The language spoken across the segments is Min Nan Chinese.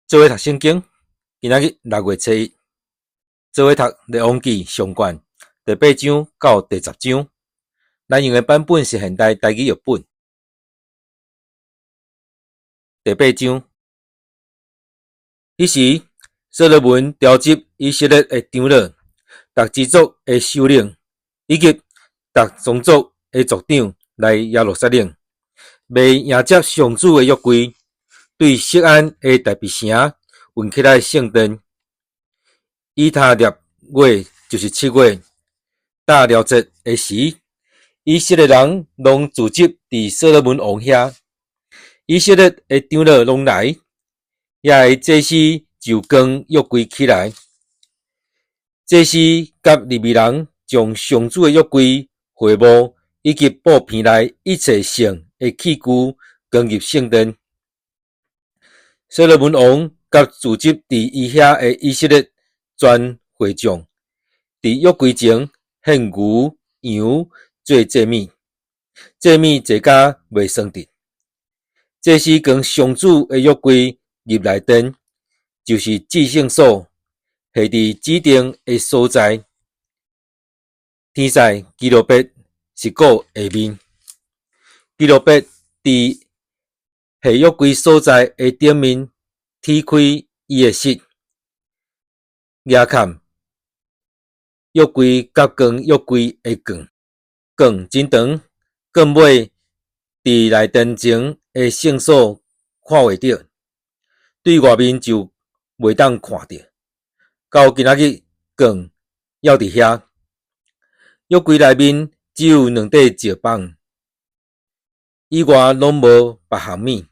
做伙讀聖經，今仔日6月初1，做伙讀列王紀上卷第八章到第十章。咱用的版本是現代台語譯本。第八章，彼時，所羅門召集以色列的長老、逐支族的首領以及逐宗族的族長來耶路撒冷，欲迎接上主的約櫃，對錫安的大衛城運起來聖殿。以他臘月，就是7月，大寮節的時，以色列人攏聚集佇所羅門王遐，以色列的長老攏來，遐的祭司就扛約櫃起來。祭司佮利未人將上主的約櫃、會幕以及布棚內一切聖的器具扛入聖殿。所羅門王佮聚集佇伊遐的以色列全會眾，佇約櫃前獻牛羊做祭物，祭物祭甲袂酸得。祭司扛上主的約櫃入內殿，就是至聖所，下佇指定的所在。天使基路伯是顧下面，基路伯佇下約櫃所在的頂面，展開伊的翼，遮蓋約櫃佮扛約櫃的棍，棍真長，棍尾佇內殿前的聖所看袂著，對外面就袂當看著。到今仔日，棍猶佇遐。約櫃內面只有兩塊石板，以外攏無別項物。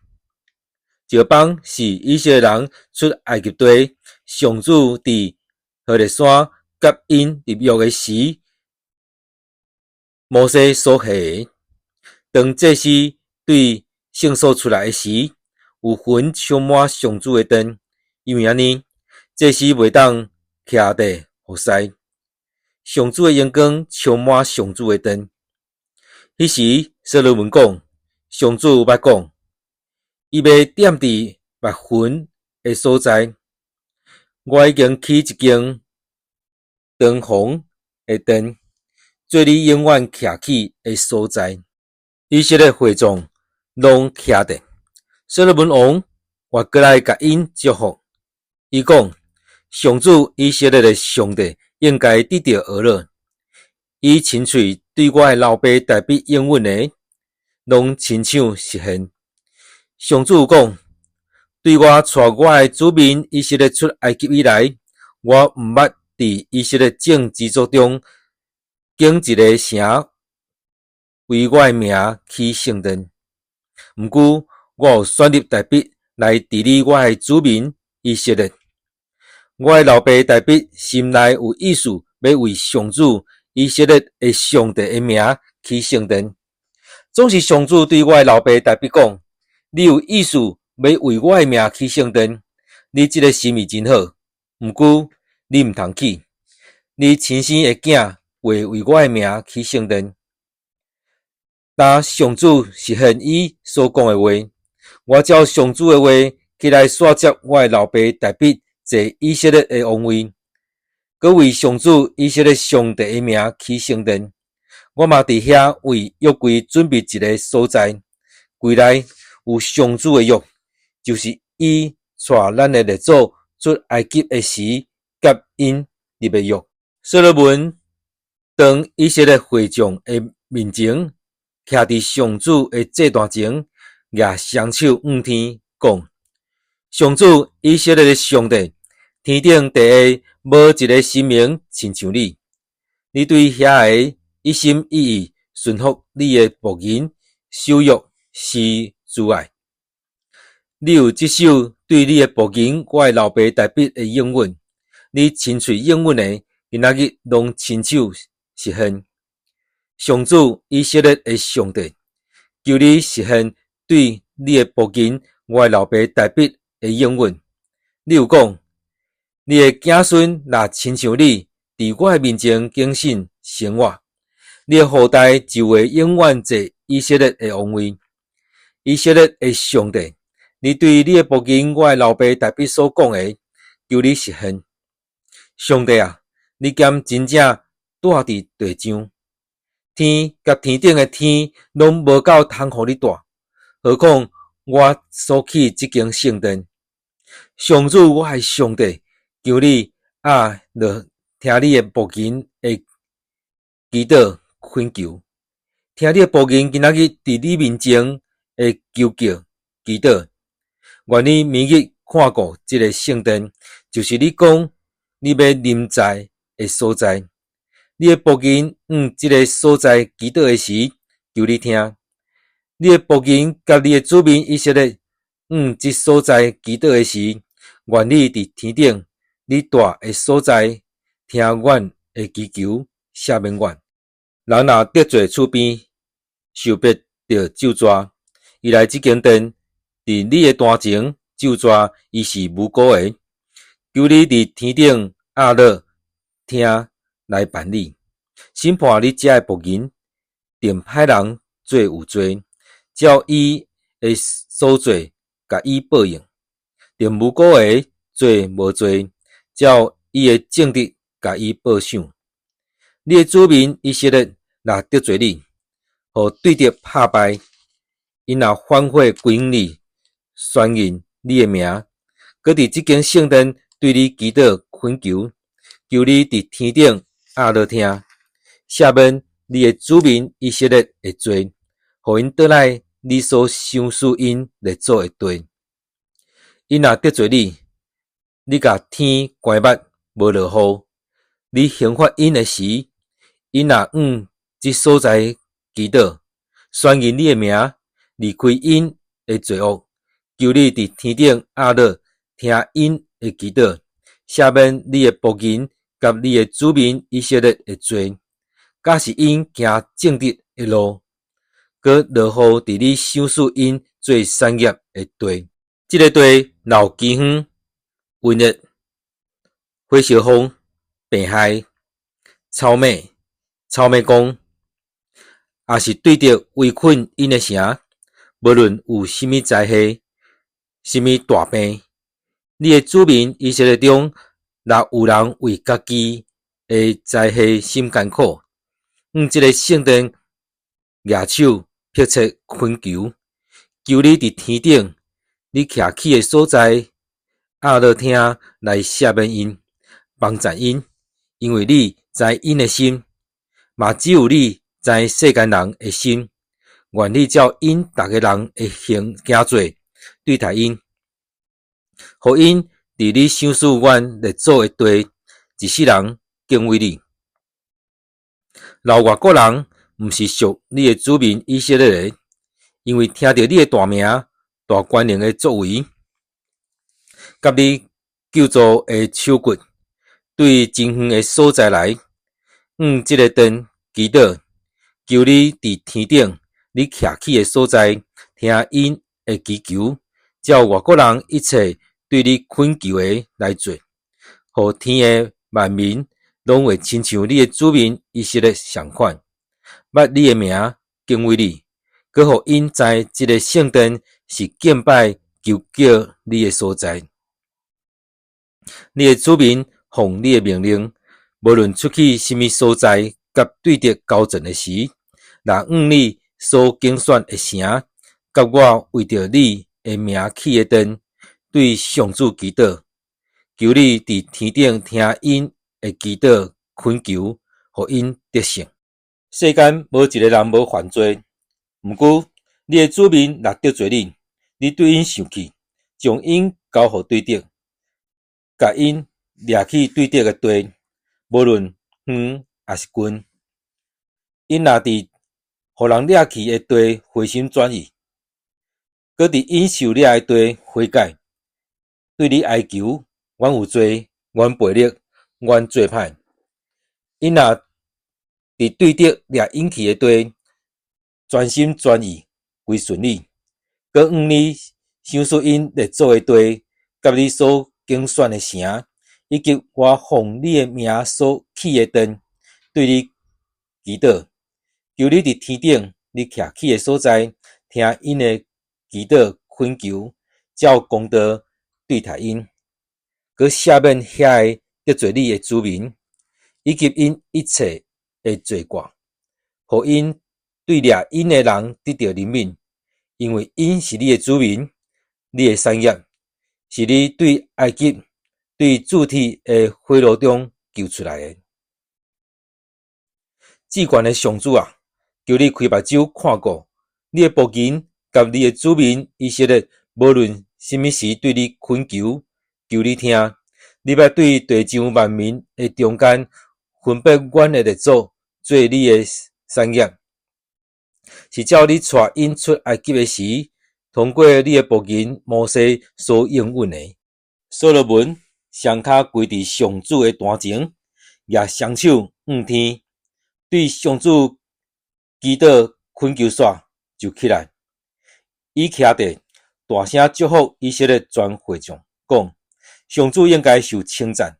石板是以色列人出埃及地，上主佇何烈山佮𪜶立約的時，摩西所下的。當祭司對聖所出來的時，有雲充滿上主的殿，因為按呢，祭司袂當徛地服侍。上主的榮光充滿上主的殿。彼時，所羅門講，上主捌講，伊欲踮佇密雲的所在。我已經起一間長方的殿，做你永遠徛起的所在。以色列會眾攏徛著，所羅門王也閣來共𪜶祝福。伊講：上主以色列的上帝應該得著呵咾。伊親喙對我的老爸大衛應允的，攏親手實現。上主講：對我帶我的子民以色列出埃及以來，我毋捌佇以色列眾支族中揀一个城為我的名起聖殿。毋過，我有選立大衛來治理我的子民以色列。我的老爸大衛心內有意思，欲為上主以色列的上帝的名起聖殿。總是上主對我的老爸大衛講：你有意思欲為我的名起聖殿，你這个心意真好。毋過你毋通起，你親生的囝會為我的名起聖殿。當上主實現伊所講的話，我照上主的話起來紲接我的老爸大衛坐以色列的王位，閣為上主以色列上帝的名起聖殿。我嘛佇遐為約櫃準備一个所在，櫃內有上主的約，就是伊帶咱的列祖出埃及的時，佮𪜶立的約。所羅門當以色列會眾的面前，徛佇上主的祭壇前，舉雙手向天講：上主以色列的上帝，天頂地下無一个神明親像你。你對遐个一心一意順服你的僕人守約施慈愛。你有執守對你的僕人我的老爸大衛的應允，你親喙應允的，今仔日攏親手實現。上主以色列的上帝，求你實現對你的僕人我的老爸大衛的應允。你有講，你的子孫若親像你，佇我的面前謹慎生活，你的後代就會永遠坐以色列的王位。以色列的上帝，你對你的僕人我的老爸大衛所講的，求你實現。上帝啊，你敢真正蹛佇地上？天佮天頂的天攏無夠通予你蹛，何況我所起這間聖殿？上主，我的上帝，求你押落聽你的僕人的祈禱懇求，聽你的僕人今仔日佇你面前的求叫祈禱。願你明日看顧這个聖殿，就是你講你欲臨在的所在。你的僕人向這个所在祈禱的時，求你聽。你的僕人佮你的子民以色列向這所在祈禱的時，願你佇天頂，你蹛的所在，聽阮的祈求，赦免阮。人若得罪厝邊，受逼著咒詛，伊來這間殿，佇你的壇前咒詛，伊是無辜的。求你佇天頂押落聽來辦理，審判你這的僕人，定歹人做有罪，照伊的所做，共伊報應；定無辜的做無罪，照伊的正直，共伊報賞。你的子民以色列若得罪你，予對敵拍敗，𪜶若反悔歸向你，宣認你的名，閣佇這間聖殿對你祈禱懇求，求你佇天頂押落聽，赦免你的子民以色列的罪，予𪜶倒來你所賞賜𪜶列祖的地。𪜶若得罪你，你共天關目無落雨，你刑罰𪜶的時，𪜶若向這所在祈禱，宣認你的名，離開𪜶的罪惡，求你佇天頂押落聽𪜶的祈禱，赦免你的僕人佮你的子民以色列的罪，假使𪜶行正直的路，閣落雨佇你賞賜𪜶做產業的地。這个地若有饑荒、瘟疫、火燒風、病害、草蛉、草蛉工，抑是對敵圍困𪜶的城，無論有啥物災禍、啥物大病，你的子民以色列中，若有人為家己的災禍心艱苦，向這个聖殿舉手迫切懇求，求你佇天頂，你徛起的所在，押落聽來赦免𪜶，幫贊𪜶，因為你知𪜶的心，嘛只有你知世間人的心。願你照𪜶逐个人的行行做對待𪜶，予𪜶佇你賞賜阮列祖的地，一世人敬畏你。若有外國人，毋是屬你的子民以色列的，因為聽著你的大名、大權能的作為，佮你救助的手骨，對真遠的所在來，向這个殿祈禱，求你佇天頂，你徛起的所在，聽𪜶的祈求，照外國人一切對你懇求的來做，予天的萬民攏會親像你的子民以色列仝款，捌你的名，敬畏你，閣予𪜶知這个聖殿是敬拜求叫你的所在。你的子民奉你的命令，無論出去啥物所在，佮對敵交戰的時，若向你所揀選的城，佮我為著你的名起的殿，對上主祈禱，求你佇天頂聽𪜶的祈禱懇求，予𪜶得勝。世間無一个人無犯罪，毋過你的子民若得罪你，你對𪜶生氣，將𪜶交予對敵，共𪜶掠去對敵的地，無論遠抑是近，𪜶若佇予人掠去的地回心轉意，閣佇𪜶受掠的地悔改，對你哀求，阮有罪，阮悖逆，阮做歹。𪜶若佇對敵掠𪜶去的地，全心全意歸順你，閣向你賞賜𪜶列祖的地，佮你所揀選的城，以及我奉你的名所起的殿，對你祈禱，求你佇天頂，你徛起的所在，聽𪜶的祈禱懇求，照公道對待𪜶，閣赦免遐个得罪你的子民，以及𪜶一切的罪過，予𪜶對掠𪜶的人得著憐憫，因為𪜶是你的子民，你的產業，是你對埃及、對鑄鐵的火爐中救出來的。至懸的上主啊，求你開目睭看顧你的僕人佮你的子民以色列，無論啥物時對你懇求，求你聽。你欲對地上萬民的中間分別阮的列祖做你的產業，是照你帶𪜶出埃及的時，通過你的僕人摩西所應允的。所羅門雙跤跪佇上主的壇前，舉雙手向天，對上主祈禱懇求煞，就起來，伊徛地，大聲祝福以色列全會眾，講：上主應該受稱讚，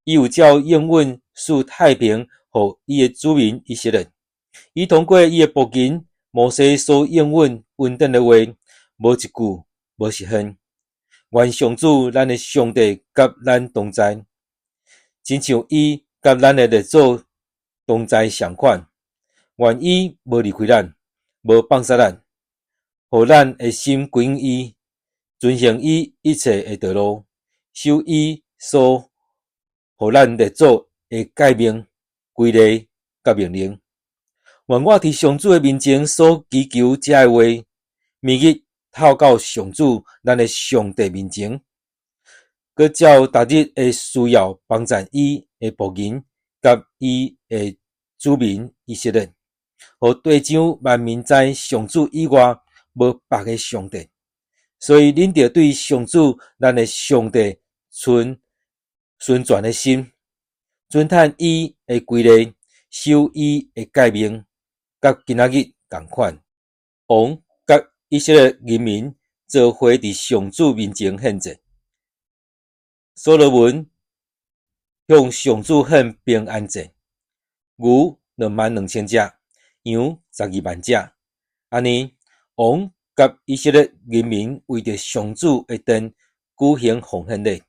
伊有照應允賜太平予伊的子民以色列。伊通過伊的僕人摩西所應允恩典的話，無一句無實現。願上主咱的上帝佮咱同在，親像伊佮咱的列祖同在仝款。願伊無離開咱，無放捨咱，予咱的心歸向伊，遵行伊一切的道路，守伊所予咱列祖的誡命、規例佮命令。願我佇上主的面前所祈求這个話，明日透到上主咱的上帝面前，閣照逐日的需要幫贊伊的僕人佮伊的子民以色列，予地上萬民知上主以外無別个上帝。所以恁著對上主咱的上帝存純全的心，遵趁伊的規例，守伊的誡命，佮今仔日仝款。王佮以色列人民做伙佇上主面前獻祭。所羅門向上主獻平安祭，牛22,000隻，羊120,000隻。按呢，王佮以色列人民為著上主的殿舉行奉獻禮。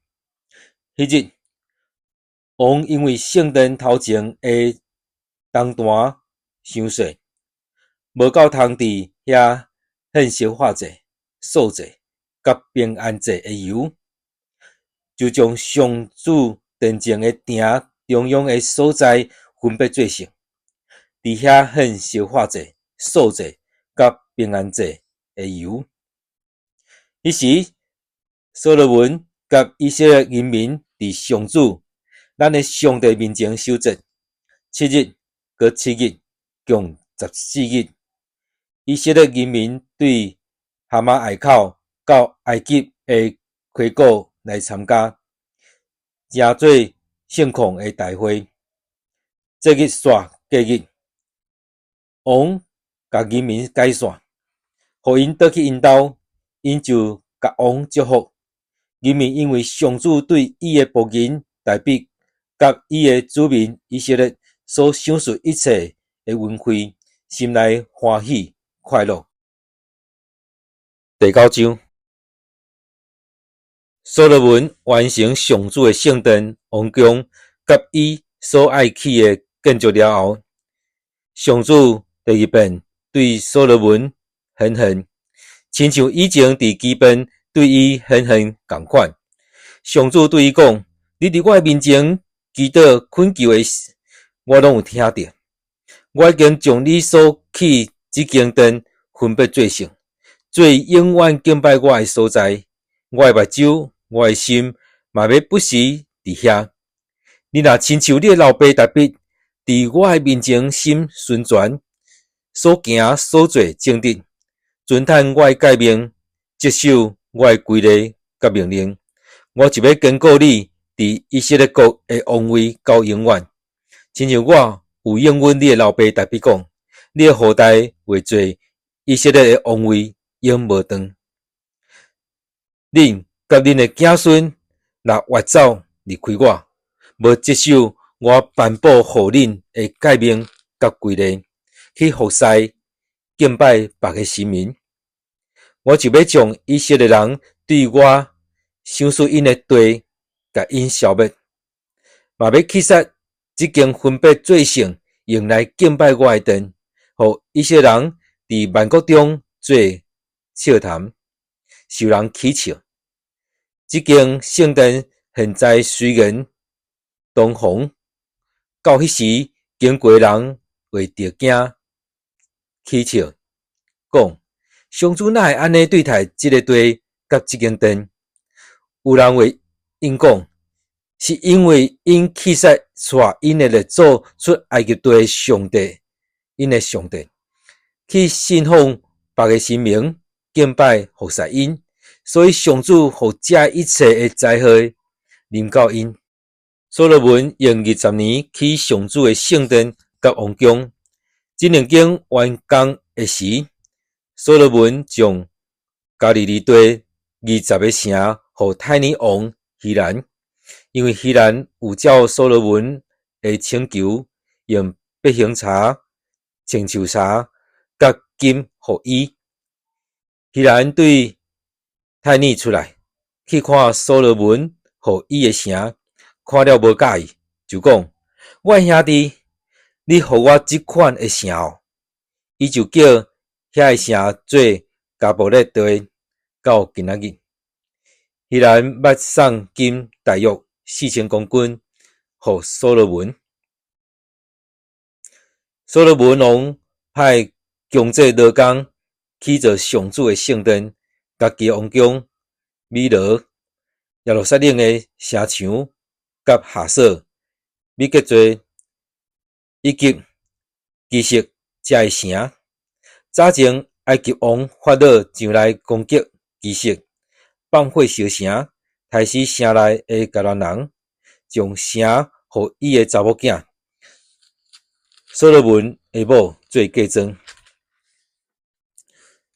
彼日，王因為聖殿頭前的銅壇傷細，無夠通佇遐獻燒化祭、素祭佮平安祭的油，就將上主殿前的埕中央的所在分別做聖，佇遐獻燒化祭、素祭佮平安祭的油。彼時，所羅門佮以色列人民佇上主咱的上帝面前守節七日，閣七日，共14日。以色列人民對哈馬隘口到埃及的溪谷來參加，成做盛況的大會。節日煞隔日，王共人民解散，予𪜶倒去𪜶兜，𪜶就共王祝福。人民因為上主對伊的僕人大衛佮伊的子民以色列所賞賜一切的恩惠，心內歡喜快樂。第九章，所羅門完成上主的聖殿、王宮佮伊所愛起的建築了後，上主第二遍對所羅門顯現，親像以前佇基遍對伊顯現仝款。上主對伊講：你佇我的面前祈禱懇求的，我攏有聽著。我已經將你所起這間殿分別做聖，做永遠敬拜我的所在。我的目睭，我的心，嘛欲不時佇遐。你若親像你的老爸大衛，佇我的面前心純全，所行所做正直，遵趁我的誡命，執守我的規例佮命令，我就欲堅固你佇以色列國的王位到永遠。親像我有應允你的老爸大衛講，你的後代會坐以色列的王位，永無斷。恁佮恁的子孫若越走離開我，無執守我頒布予恁的誡命佮規例，去服侍敬拜別个神明，我就欲將以色列人對我賞賜𪜶的地，共𪜶消滅，嘛欲棄殺這間分別做聖，用來敬拜我的殿，予以色列人佇萬國中做笑談，受人取笑。這間聖殿現在雖然裝潢，到彼時經過的人會著驚起笑，講：上主哪會按呢對待這个地佮這間殿？有人會應講，是因為𪜶棄殺帶𪜶的列祖出埃及地的上帝，𪜶的上帝，去信奉別个神明，敬拜服侍𪜶，所以上主予這一切的災禍臨到𪜶。所羅門用20年起上主的聖殿佮王宮，這兩間完工的時，所羅門將加利利地20个城予泰爾王希蘭，因為希蘭有照所羅門的請求，用百香柴、棕樹柴佮金予伊。希蘭對泰爾出來，去看所羅門予伊的城，看了無佮意，就講：我的兄弟，你予我這款的城哦。伊就叫遐个城做迦布勒地，到今仔日。希蘭捌送金大約4000公斤予所羅門。所羅門王派強制勞工起造上主的聖殿、家己的王宮、米羅、耶路撒冷的城牆佮哈索、米吉多以及基色遮个城。早前埃及王法老上來攻擊基色，放火燒城，刣死城內的迦南人，將城予伊的查某囝所羅門的某做嫁妝。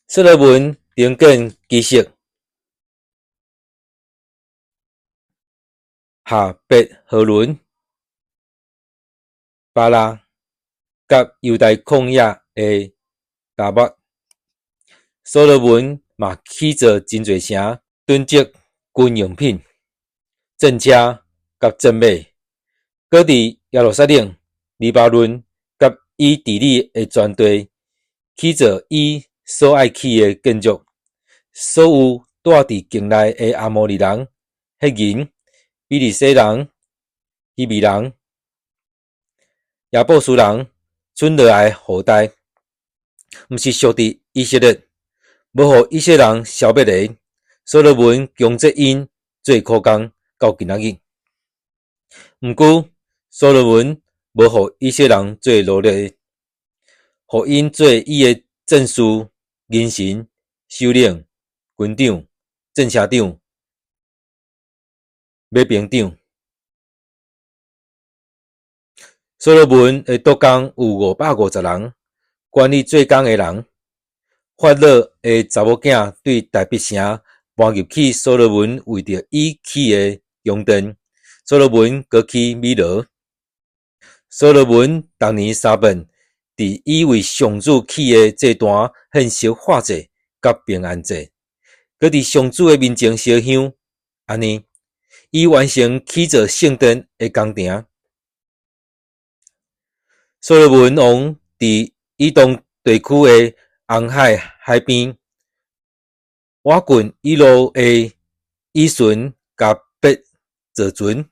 所羅門重建基色、下別何崙、巴拉佮猶大曠野的達抹。所羅門嘛起造真濟城，囤積軍用品、戰車佮戰馬，閣佇耶路撒冷、黎巴嫩佮伊治理的全地，起造伊所愛起的建築。所有住佇境內的阿摩利人、赫人、比利洗人、希未人、耶布斯人，存落來的後代，毋是屬佇以色列，無予以色列人消滅的。所羅門強制𪜶做苦工，到今仔日。毋過，所羅門無予以色列人做奴隸，予𪜶做伊的祭司、銀神、首領、軍長、戰車長、馬兵長。所羅門的督工有550人，管理做工的人。法老的查某囝對大筆城搬入去所羅門為著伊起的宮殿。所羅門閣起米羅。所羅門逐年三遍，佇伊為上主起的祭壇獻燒化祭佮平安祭，閣佇上主的面前燒香。按呢，伊完成起造聖殿的工程。所羅門王佇以東地區的紅海海邊，倚近以路的以順迦伯造船。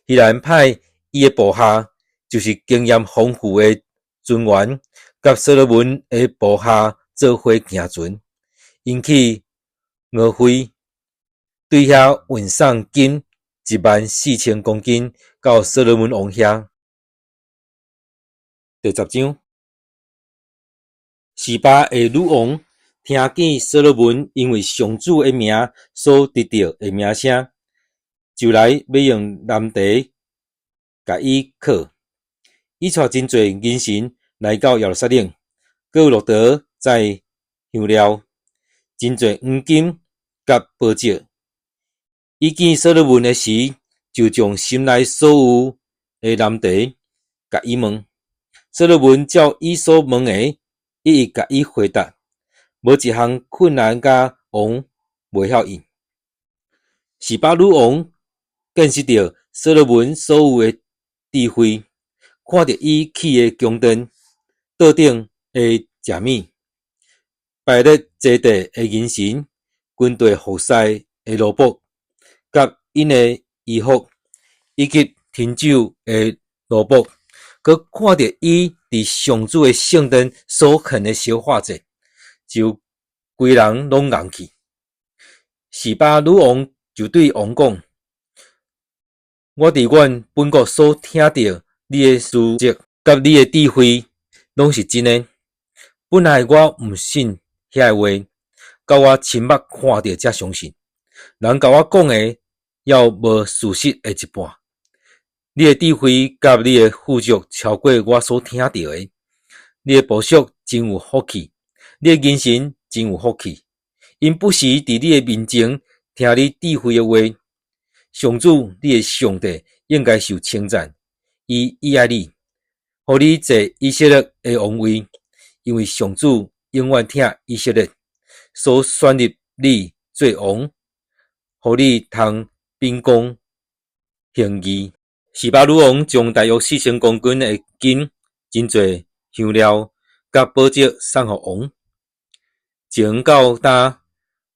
希蘭派伊的部下，就是經驗豐富的船員，佮所羅門的部下做伙行船，𪜶去俄斐，對遐運送金1萬4千公斤到所羅門王遐。第10章，示巴的女王聽見所羅門因為上主的名所得著的名聲，就來欲用難題共伊考。伊帶真濟銀神來到耶路撒冷，閣有駱駝載香料，真濟黃金佮寶石。伊見所羅門的時，就將心內所有的難題共伊問。所羅門照伊所問的，一一共伊回答。無一項困難甲王袂曉應。示巴女王見識著所羅門所有的智慧，看著伊起的宮殿、桌頂的食物、排列坐地的銀神、軍隊服侍的奴僕，佮𪜶的衣服，以及佯酒的奴僕，閣看著伊佇上主的聖殿所獻的燒化祭，就規人攏戇去。示巴女王就對王講：我佇阮本國所聽著你的事蹟佮你的智慧，攏是真的。本來我毋信遐个話，到我親目看著才相信。人共我講的，猶無事實的一半。你的智慧佮你的富足超過我所聽著的。你的部屬真有福氣，你的銀神真有福氣。𪜶不時佇你的面前聽你智慧的話。上主，你的上帝應該受稱讚，伊喜愛你，予你坐以色列的王位，因為上主永遠疼以色列，所選立你做王，予你通秉公行義。示巴女王將大約4000公斤的金、真濟香料佮寶石送予王。從到今，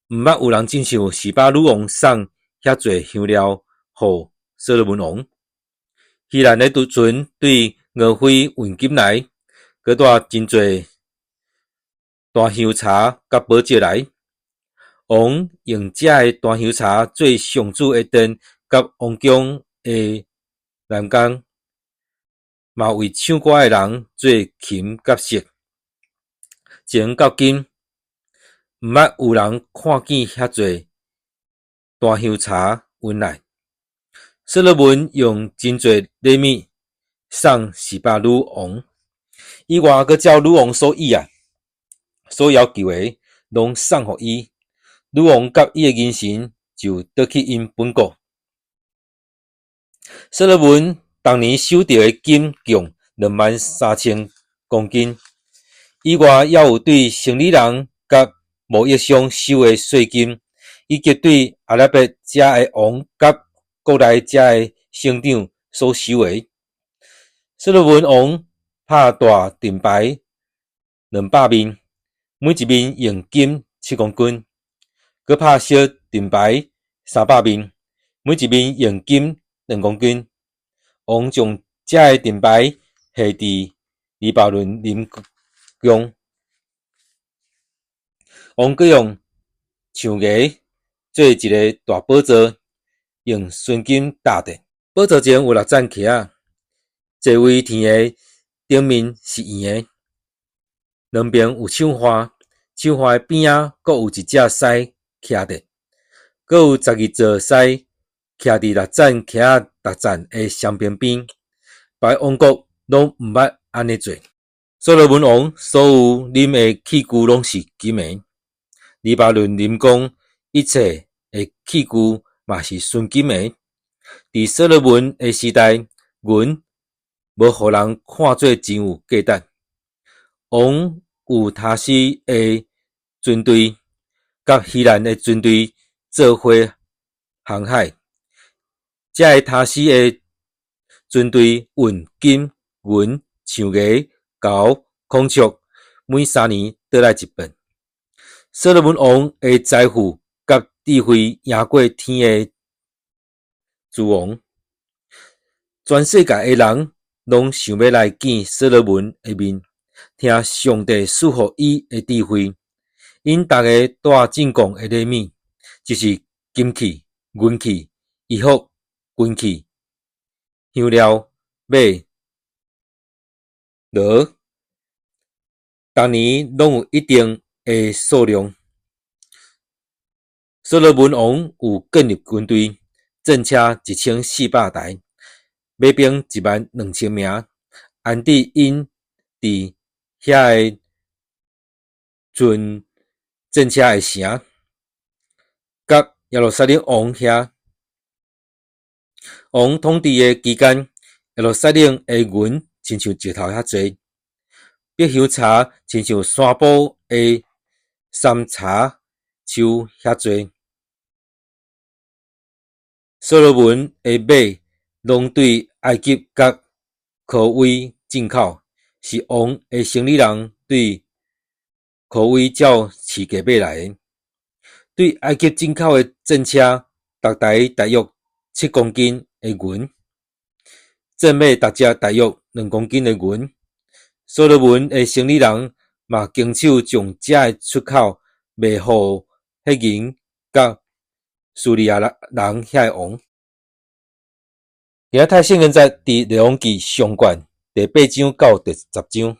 毋捌有人親像示巴女王送遐濟香料予所羅門王。希蘭的渡船對俄斐運金來，閣帶真濟檀香柴佮寶石來。王用這个檀香柴做上主的殿佮王宮的欄杆，嘛為唱歌的人做琴佮瑟。從到今，毋捌有人看見遐濟檀香柴運來。所羅門用真濟禮物送示巴女王，以外閣照女王所喜愛、所要求的，攏送予伊。女王佮伊的銀神就倒去𪜶本國。所羅門逐年收著的金共23,000公斤，以外猶有對生理人佮貿易商收的稅金，以及對阿拉伯遮的王佮國內遮的省長所收的。所羅門王拍大盾牌200面，每一面用金7公斤；閣拍小盾牌300面，每一面用金2公斤。王將這个盾牌下佇黎巴嫩林宮。王閣用象牙做一个大寶座，用純金搭的。寶座前有六盞屐仔，座位天的頂面是圓的，兩邊有手環，手環的邊仔閣有一隻獅徛著，閣有12座獅徛佇六盞屐仔逐盞的雙邊邊。別个王國攏毋捌按呢做。所羅門王所有啉的器具攏是金的，黎巴嫩林宮一切的器具嘛是純金的。佇所羅門的時代，銀無予人看做真有價值。王有他施的船隊，佮希蘭的船隊做伙航海。這个他施的船隊運金、銀、象牙、猴、孔雀，每3年倒來一遍。所羅門王的財富佮智慧贏過天的諸王，全世界的人攏想欲來見所羅門的面，聽上帝賜予伊的智慧。𪜶逐家帶進貢的禮物，就是金器、銀器、衣服、軍器、香料、馬、驢，逐年攏有一定的數量。所羅門王有建立軍隊，戰車1400台，馬兵1萬2千名，安置𪜶佇遐个船戰車的城，佮耶路撒冷王遐。王統治的期間，耶路撒冷的銀親像石頭遐濟，白香柴親像山埔的山茶樹遐濟。所羅門的馬攏對埃及佮柯威進口，是王的生理人對柯威照飼價買來的。對埃及進口的戰車，逐台大約7公斤的銀；戰馬逐隻大約2公斤的銀。所羅門的生理人嘛經手將這的出口賣予赫人佮敘利亞人遐个王。今仔讀聖經節佇列王紀上卷第八章到第十章。